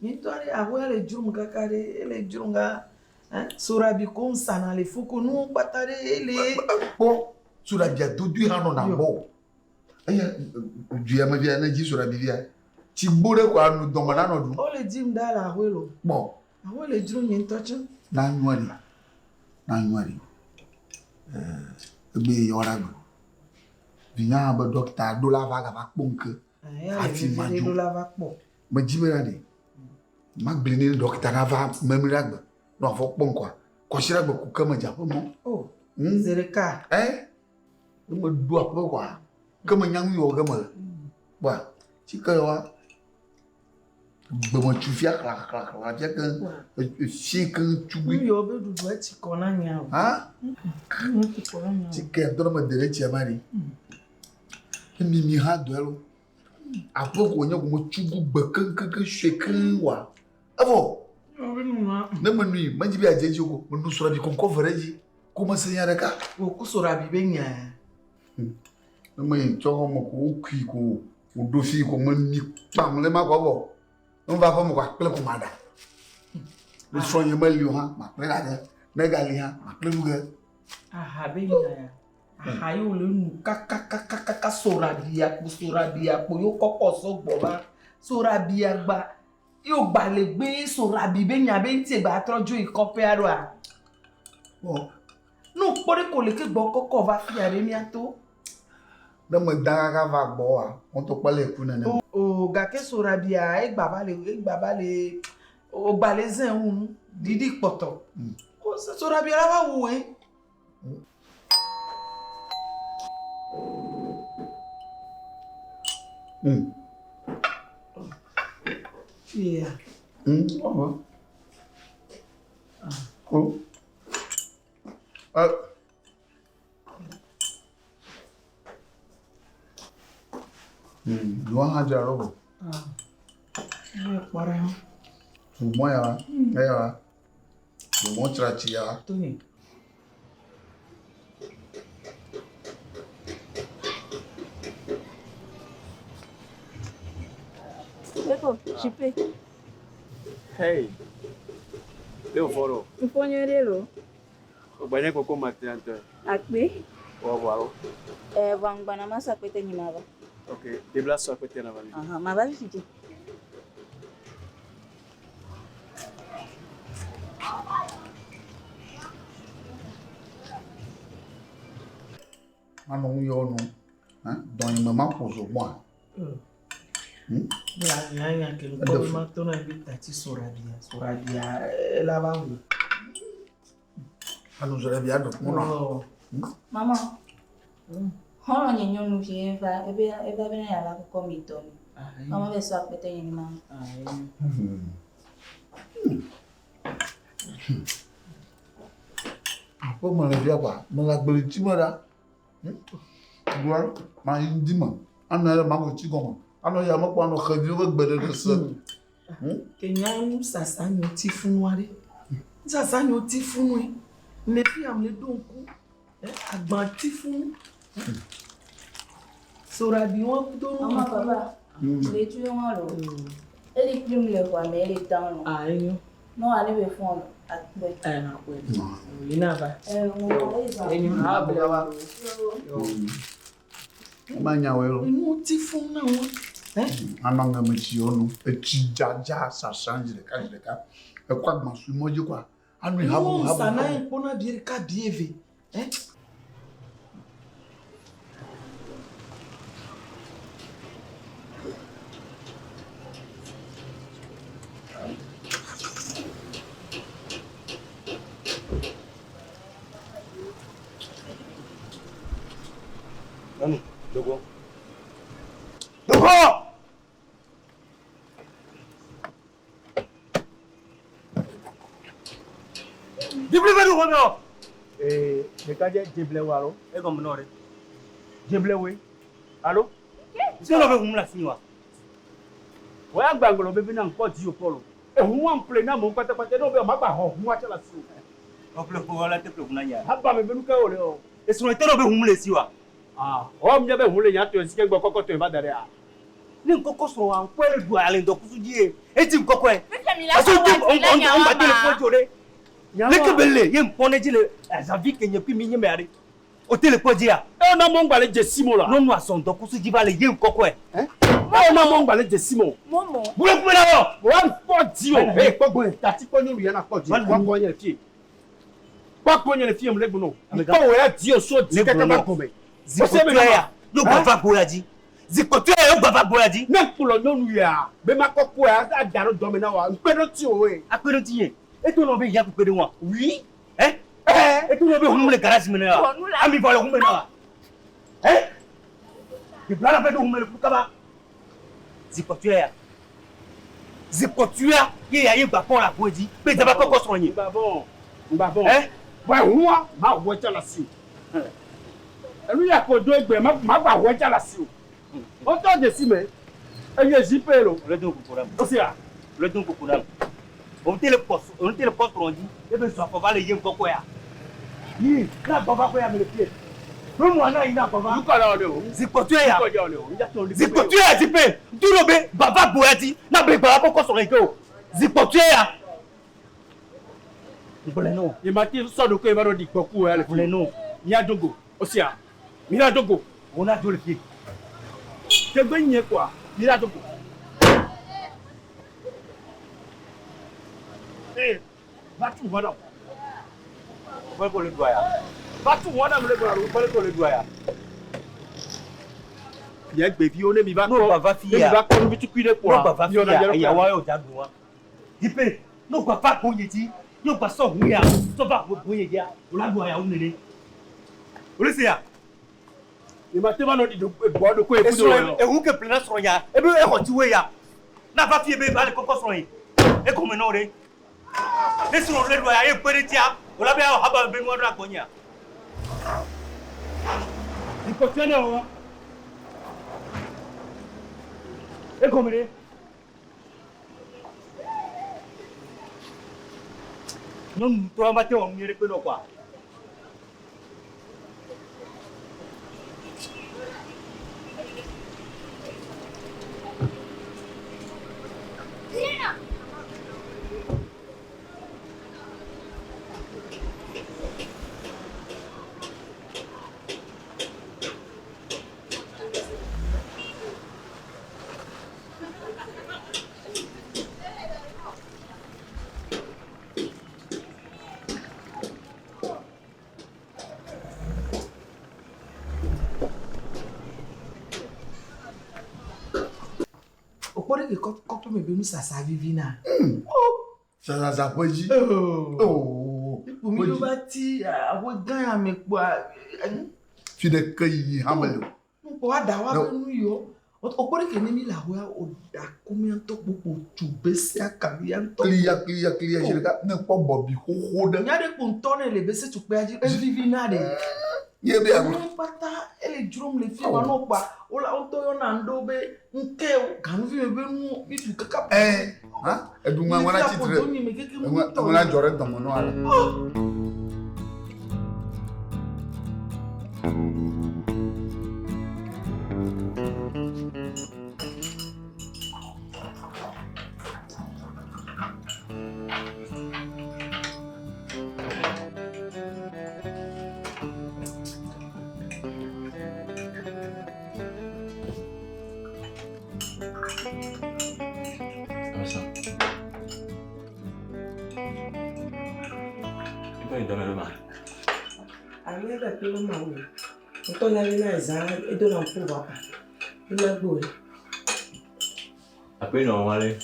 Nye ŋutɔ ɖe aƒea le dzrom kaka ɖe, ele dzrom ka. Soɖabi ko ŋsana le fuku nuwo kpata ɖe ele. Kpɔ soɖabia dodoe hã nɔna gbɔ o. Eya dua me via ne dzi soɖabi via, tsi gbo ɖe ko anu dɔme nanɔ ɖum. Wole dim ɖa le aƒe lo. Kpɔ. Aƒe le dzrom nye ŋutɔ tsã. Na nyɔa ɖi, na nyɔa ɖi. Egbe yɔ ɖa gbe. Vinya hã be ɖɔkita ɖo la va gava kpɔ ŋke. Hafi ma dzo. Ɖo la va kpɔ. Medzi be ɖa ɖi. Magblẽ ne ɖɔkita nava memli ɖa gbe. Nɔ afɔ kpɔ ŋkɔa. Kɔsi ɖa gbe ku ke me dze aƒe mɔ. O. Zi ɖeka. Ɛ. Ne meɖo aƒe kɔa, ke menya nu yɔ ge me le. Kpɔa, tsike wa gbemetsu fia xlaxlaxla fia ke fi ke tsugui. Nu yɔ be ɖuɖu etsi kɔ na nya o. Ha? Nu etsi kɔ na nya o. Tsike ŋutɔ ne me de ɖe tsia ma ɖi. Mimi hã dɔe lo. Aƒe ko nye ko metsugu gbe keŋkeŋ sue keŋ wa. Evɔ. Ne menui, medzi be adze dzi o ko, menu srɔ̃ɖi kɔkɔ ve ɖe edzi. Ko mese nya ɖeka. Wò ku soɖabi be nya. Ne meyi tsɔ xɔ me ko wokui ko wòɖo fi ko memi kpam le ma kɔ vɔ. Ne va aƒe me ko akple ko maɖa. Ne srɔ̃nye meli o hã, makple ɖa ge. Ne gali hã, makple nu ge. Aha be nya ya. Aha yi wòle nu kakakakaka soɖabi akpo soɖabi akpo yewo kɔkɔ sɔgbɔ va. Soɖabi agba. Yewo gba le gbe soɖabi be nya be ŋuti egba trɔ dzo yi kɔƒea ɖoa. Ne wòkpɔ ɖe ko leke gbɔ kɔkɔ va fia ɖe mía to. Ne me da kaka va gbɔ wa, ŋutɔ kpɔ le ku nene. O gake soɖabia egba va le egba va le o gba le zẽ wu nu ɖiɖi kpɔtɔ. Soɖabia la va wu woe. Fia. Ɔwɔ. Ko. Ɛ. Nua hã dzra ɖo vɔ. Ne kpɔ ɖe. Ʋumɔ ya wa. Eya wa. Ʋumɔ tsra tsi ya wa. Tony. Eko, Jipe. Hey. Leo fɔlɔ. Ŋfɔ nyuie ɖe lo. Ogbanye koko matin tɔ. Akpe. Wɔ alo. Eh, vɔ ŋgbana ma sɔ akpete nyi ma va. Ok, debla sɔ akpete na va mi. Aha, ma va fifi. Manɔ ŋu yɔ nu. Dɔnyi me ma ƒo zogbɔa. Bla nya ke ŋkɔ be ma tɔna be tati soɖabia soɖabia ela va wu. Anu soɖabia ɖo kpɔnɔ. Mama. Xɔlɔ̃ nye nyɔnuvi eva ebe eva bena yeava kɔkɔ mi dɔ me. Mama be sɔ akpete nyi ma. Aƒe me le fia kɔa, mele agbletsi me ɖa. Gblɔ ma yi ŋdi me, anɔ ɖe magotsi gɔme, anɔ ya me kpɔ anɔ xeviwo ƒe gbeɖeɖe se. Ke nya nusasa nyo ti funu aɖe. Nusasa nyo ti funue. Ne fi ame ɖo ŋku. Agba ti funu. Soɖabi wɔn do nu. Mama papa. Le tu wɔn lo. Eli kplim le xɔa me eli tã lo. Ah enyo. No ale be fɔn lo. Akpɛ. Eh na kpɛ. Yina va. Eh mo Enyo. Ah bla. Ma nya wɔ lo. Enu ti funu na wɔn. Anɔ ŋe me tsi wo nu. Etsi dzadza sasa zi ɖeka zi ɖeka. Ekɔ agba sui mɔ dzi kɔa. Anu yi habu Nu habu. sana yi kpɔna bi ɖeka bi eve. Eh. Nyɔnu, dogo. Dogo! Bibli be ɖo xɔme o. Ee, ɖekadze dzeble wo alo? Egɔme nɔ ɖe. Dzeble woe. Alo? Se nɔ be ʋum le asi wa. Wò ya gbàgbɔ be bena ŋkɔ dzi o kpɔ lo. Ehu wa ŋple na amewo kpatakpata ne wo be magba xɔ hu wa tsɔ le asi o. Ɔƒle ƒo la te ƒle ʋu na nya. Haba me be nu ke wo le o. Esrɔ̃ te nɔ be ʋum le asi wa. Ah, wɔ mía be hu le nya tɔ si ke gbɔ kɔkɔ tɔ va da ɖe a. Ne ŋkɔkɔ srɔ̃ wa ŋkɔe le ɖua ale ŋdɔkusu dzi ye. Eti ŋkɔkɔe. Fifia mi la Parce sɔ que wa ti la nya on wa va te le ma. kpɔ dzo ɖe. Leke be le ye ŋkpɔ ne dzi le azavi ke nye kpi mi nye mea ɖe. O te le kpɔ dzia. E na mɔ ŋgba le dze si mo la. Nyɔnu azɔ ŋdɔkusu dzi va le ye ŋkɔkɔe. E na mɔ ŋgba le dze si mo. Momo. Bule kume na wɔ. Wa ŋkpɔ dzi o. Ee kpɔ gbɔ tati kpɔ nyɔnu ya na kpɔ dzi. Kpɔ gbɔ nye le fie. Kpɔ gbɔ nye le fie mu le gbɔnɔ. Kpɔ wò ya dzi o so dzi keke va gɔme. Zikpɔtɔe ya yóò gbɔ va gbo ya dzi. Zikpɔtɔe ya yóò gbɔ va gbo ya dzi. Ne kplɔ nyɔnu ya be ma kɔkɔ ya ada ɖo dɔme na wa ŋkpe ɖo ti o ye. Akpe ɖo ti ye. Eto nɔ be ya kpekpe ɖe ŋua. Oui. Eh? Eto nɔ be hunum le garage me na wa. Ami vɔ le hun me na wa. Eh? Bibla la ƒe ɖo hun me le ku kaba. Zikpɔtɔe ya. Zikpɔtɔe ya ye ya ye gba kpɔ le agbo dzi. Be dzaba kɔkɔ srɔ̃ nye. Ŋgba vɔn. Ŋgba vɔn. Eh? Bɔn ehua ma wɔ tsa le asi o. Enu ya ko do egbe ma ma gba wɔ tsa le asi o. Wotɔ dzesi me. Enye zipe lo. Le do koko ɖam. O sia. Le do koko ɖam. Òun te le kpɔ òun te le kpɔ srɔ̃ dzi. Ebe zɔ afɔ va le ye ŋkɔkɔ ya. Yi na gbɔ va kɔ ya me le fie. Nyɔnua na yi na gbɔ va. Nukɔ la wɔ de o. Zikpɔtɔe ya. Nukɔ dza wɔ de o. Ŋdza tɔ Zikpɔtɔe ya zipe. Tu ɖo be gbava gbo ya dzi. Na be gbava kɔkɔ srɔ̃ yi ke o. Zikpɔtɔe ya. Gblɔe nɔ. Ye ma ti sɔ ɖo ko ye ma ɖo ɖi gbɔ ku ya le Gblɔe nɔ. Mía do go. O sia. Mía do go. Wo na do le fie. Tegbe nye kɔa. Mía do go. Ee, va tu ʋɔ ɖa. Kɔle ko le ɖua ya. Va tu ʋɔ ɖa me le gbɔ alo. Kɔle ko le ɖua ya. Nye gbeviwo ne mi va No kɔ. gbava Ne mi fia. va kɔ nuvi tukui ɖe No kpɔa. gbava Yɔna fia. yɔna Eya wa yɔ dza ɖu wa. Zipe. No gbava gbo nye dzi. Ne wò gba sɔ ʋu ya, sɔ va ʋu ye dzia, wò la ɖu aya wu nene. Wò le se ya? Nye ma te va nɔ ɖi gbɔ ɖo koe kudo wɔ. Ehu ke ple na srɔ̃ ya, ebe exɔ tsi woe ya. Na va fie be va le kɔkɔ srɔ̃ ye. Egɔme nɔ ɖe. Ne srɔ̃ le ɖu aya ye kpe ɖe tia, wò la be awɔ haba be nua ɖo agbɔ nyea. Zikpɔtɔe ne wɔ. Egɔme ɖe. Nyɔnu ŋutɔ ma te wɔ nu nyuie ɖe kpe nɔ kɔa. Wòkpɔ ɖe ke kɔƒe me be nusasa vivina. Sasasa ƒe dzi. Kpo mi ɖo va ti aƒe gã ya me kpoa. Fi ɖeke yiyi hã mele o. Nukpɔ aɖa wa be nu yɔ. Wokpɔ ɖe ke ne mi le ahoa o ɖa ku mía ŋutɔ kpokpo tsu bese akaɖi ya ŋutɔ. Kliya kliya kliya zi ɖeka ne kpɔ bɔbi xoxo ɖe. Nya ɖe kpo ŋutɔ ne le bese tukpea dzi evivi na ɖe. Ye be agblɔ. Nu kpata ele dzrom le fia ma no kpa wola ŋutɔ yɔna ŋɖewo be ŋke ganuvi me be nu mi ɖu kaka. Ɛɛ ha eɖu ŋua ŋua na tsitre ŋua na dzɔ ɖe dɔme nɔ ale. Ame ɖe kple ma wo. Ŋutɔ nya be na ezã edo na ŋku va. Ema gbɔ. Aƒe nɔ wa le.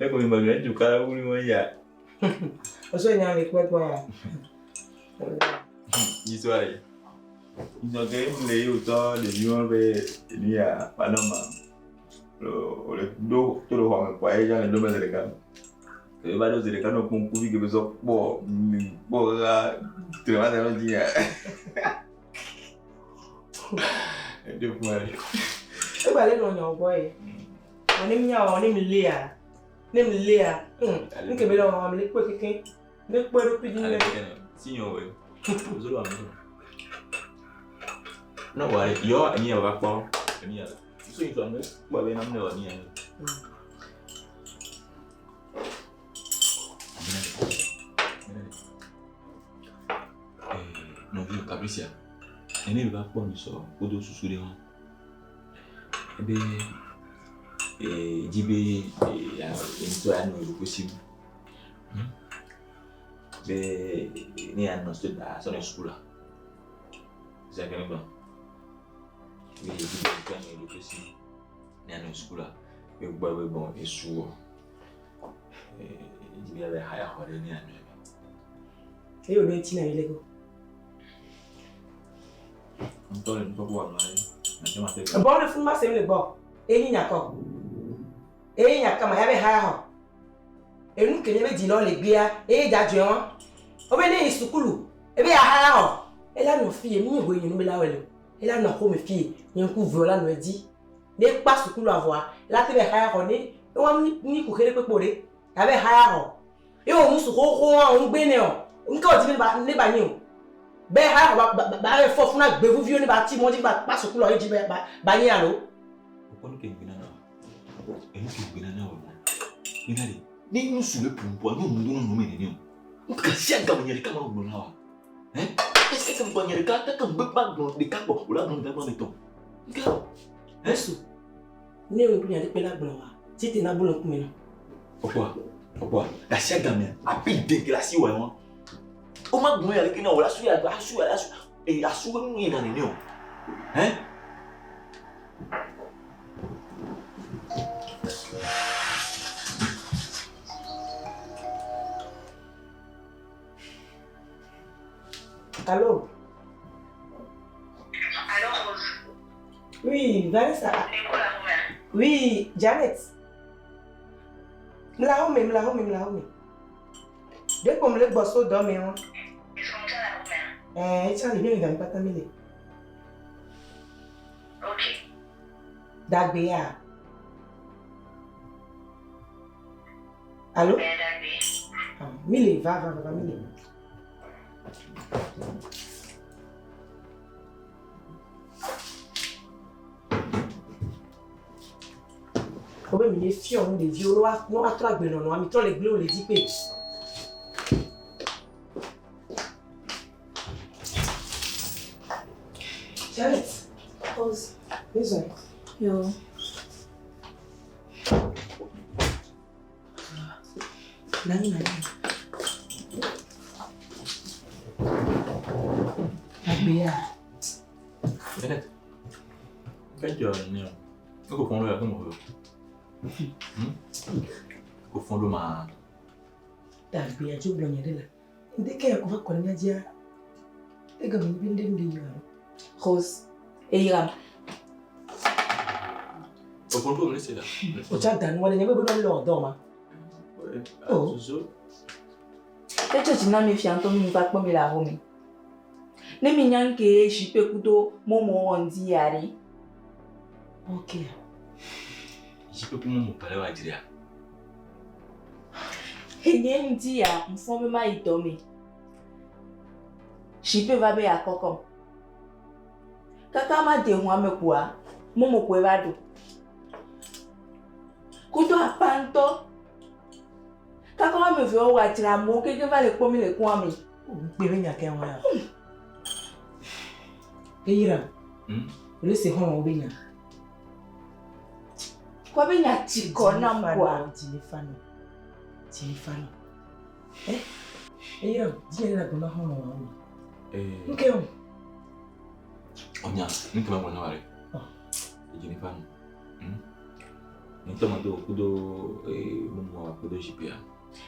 Eko mi ma mi edu kala wuli mo ya. Oso nya le kpe gbɔ ya. Histoire. Nɔ ke le yi wòtɔ ɖeviwo be enu ya panama. Wòle ɖo to ɖe xɔ me kpɔa ye dza le ɖo me zi ɖeka. Ke va ɖo zi ɖeka nɔ kpɔ ŋkuvi ke be sɔ kpɔ kpɔ kaka tre va da ɖe dzi ya. Eɖe ƒu ale. Egba le nɔ nyawo gbɔ ye. Wɔ ne mía wɔ ne mi lia. Ne mi lia. Nke be le wɔ mi le kpɔe keke. Ne kpɔe ɖokui dzi ne. Si nyɔ wɔ. Zolo ame. Ne wɔ yɔ enyi ya va kpɔ enyi ya. So yi tɔ ne kpɔ be na ne wɔ enyi ya. Nɔvi Patricia, ene mi va kpɔ mi sɔ wodo susu ɖe hã. Ebe dzi be ŋutɔ ya nɔ eɖokui si be ne ya nɔ sɔ asɔ ne sukula. Zã ke ne gblɔ. Be dzi be ŋutɔ ya nɔ eɖokui si ne ya nɔ sukula. Be gbɔ be bon esu wɔ. Dzi be ya be haya xɔ ɖe ne ya nɔ eme. Eye wòɖo eŋuti na mi le go. Ŋutɔ le nukpɔkpɔ wɔ nɔ ye. Ebɔ le funu ma sem le gbɔ. Eyi nya kɔ. Eyi nya kama ya be haya xɔ. Enu ke nye be dzilawo le gbea eye dza dzɔe wa. Wobe ne yi sukulu ebe ya haya xɔ. Ela nɔ fie mi hoe nye nu be la wɔ le. Ela nɔ xome fie nye ŋku ve la nɔ edzi. Ne kpa sukulu avɔa ela te be haya xɔ ne wa ni kuxe ɖe kpekpe ɖe. Ya be haya xɔ. Ye wo nusu xoxo wa wo ŋgbe ne o. Ŋke wo dzi be ne ba nyi o. Be haya xɔ ba ba ba fɔ funa gbevuviwo ne ba ti mɔ dzi ba kpa sukulu ye dzi be ba ba nyi alo. Wokpɔ nu ke ŋgbe nana o. Enu ke ŋgbe nana o. Bena ɖe ne nusu le ƒoƒoa nyɔnu do nɔnɔ me nene o. Ŋke sia game nye ɖeka ma gblɔ na wa. Hein? Ese ke ŋgbe nye ɖeka keke ŋgbe ma gblɔ ɖeka gbɔ wòla gblɔ ɖeka gbɔ ame tɔ. Ŋke. Yesu, ne ŋku nya ɖekpe la gblɔ wa, tete na bu le ŋkume na. Ɔkpɔa, ɔkpɔa, gasia gamea, api deke le asi wɔ wa. Woma gblɔ ya leke na wòla su ya asu ya asu e asu be nu yina nene o. Hein? Allô? Allô, Rose. Oui, Vanessa. Oui, Janet. Mlahome, mlahome, mlahome. Dès qu'on me le bosso dorme, hein. Eh, Charlie, viens, viens, pas t'amener. Ok. Dagbea. Allô? Ah, Mille, va, va, va, va, Mille. Wobe mi ne fiɔ nu ɖeviwo ne woa ne woatrɔ agbenɔnɔa mi trɔ le gble wo le dzi kpe. Janet. Rose. Besoin. Yo. Nani nani. Agbea. Janet. Kɛjɔ ni o. E ko fɔn do ya ko mɔgɔ. Ko fɔn do ma. Dagbea dzo gblɔ nya ɖe la. Ŋdeke ya ko va kɔ ɖe mía dzia. Egɔme nyi be ŋɖe nu ɖe nyo alo. Rose. Eyram. O fɔn do mi se la. O tsa da nua ɖe nye be be ɖo le wɔ dɔ ma. Oh. Zozo. Etsɔ dzi na mi fia ŋutɔ mi va kpɔ mi le ahome. Ne mi nya nke jipe kudo momo wɔ ŋdi ya ɖe. Ok. Jipe ku momo pale wa dzria. Enye ŋdi ya ŋfɔ be ma yi dɔ me. Jipe va be yakɔkɔm. Kaka ma de ʋua me koa, momo koe va ɖo. Kudo apa ŋutɔ. Kaka woame eve wo adzra amewo keŋkeŋ va le kpɔm mi le kɔa me. Ŋkpe be nya ke wɔa ya. Eyram. Wòle se xɔlɔ̃wo be nya. Kɔ be nya tsi kɔ nam koa. Dzi ne fa nɔ. Dzi ne fa nɔ. Eh? Eyram, dzi ne le agbe ma xɔlɔ̃wo. Eh. Nke o. Onya, nu ke ma gblɔ na wa ɖe. Edzi ne fa nɔ. Ni tɔ ma do kudo momo wa kudo jipea.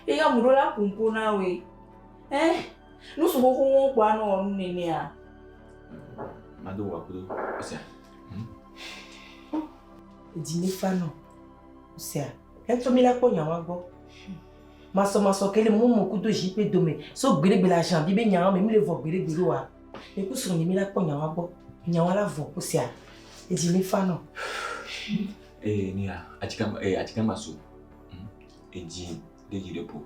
Eya mu ɖo la ƒo na woe. Eh? Nusu xoxo wo kpɔa nɔ nu nenea. Ma do wa kudo esia. Dzi ne fa nɔ. Sea. Etɔ mi la kpɔ nyawa gbɔ. Masɔmasɔ ke le momo kudo jipe dome. So gbeɖegbe le agent bi be nyawa me mi le vɔ gbeɖegbe ɖo wa. Eku srɔ̃ nye mi la kpɔ nyawa gbɔ. Nyawa la vɔ sea. Edzi ne fa nɔ. Eh ni ya atsika eh atsika ma so. Edzi ɖe dzi ɖe ƒo.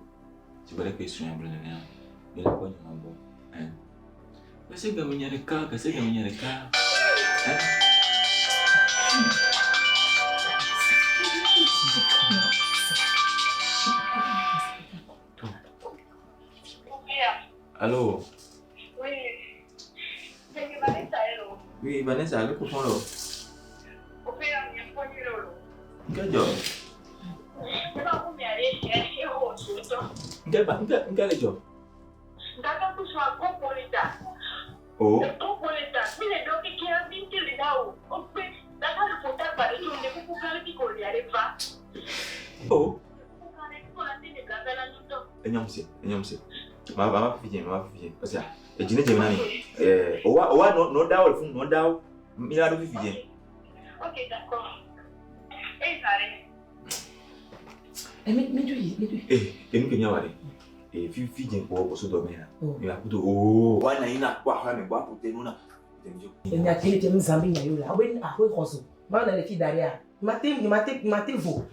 Tsi be ɖe ke srɔ̃ ya gblɔ nenea. Mi la kpɔ nyawa gbɔ. Eh. Gase game nya ɖeka, gase game nya ɖeka. Eh. Allô? Oui. C'est Vanessa, hello. Oui, Vanessa, le coupon là. Nke jɔ? Nke ba, nke nke le jɔ? Oh. Oh. Enyɔm se, enyɔm se. Ma ma fi ma fi Parce que edzi ne dze na mi. Eh, owa owa no no dawo le fún no dawo. Mi la do fifi dze. Ok, d'accord. Eh, Zare. Eh, mi mi do yi, mi do yi. Eh, enu ke nya wa de. Eh, fifi dze ko ko so do me ya. Oh. Mi la kudo oh. Wa na ina kwa ha me kwa pute nu na. Enya ke le fia zambi nya yo la. Awe awe xɔso. Ma na le fi da ɖea. Mate mate mate vo.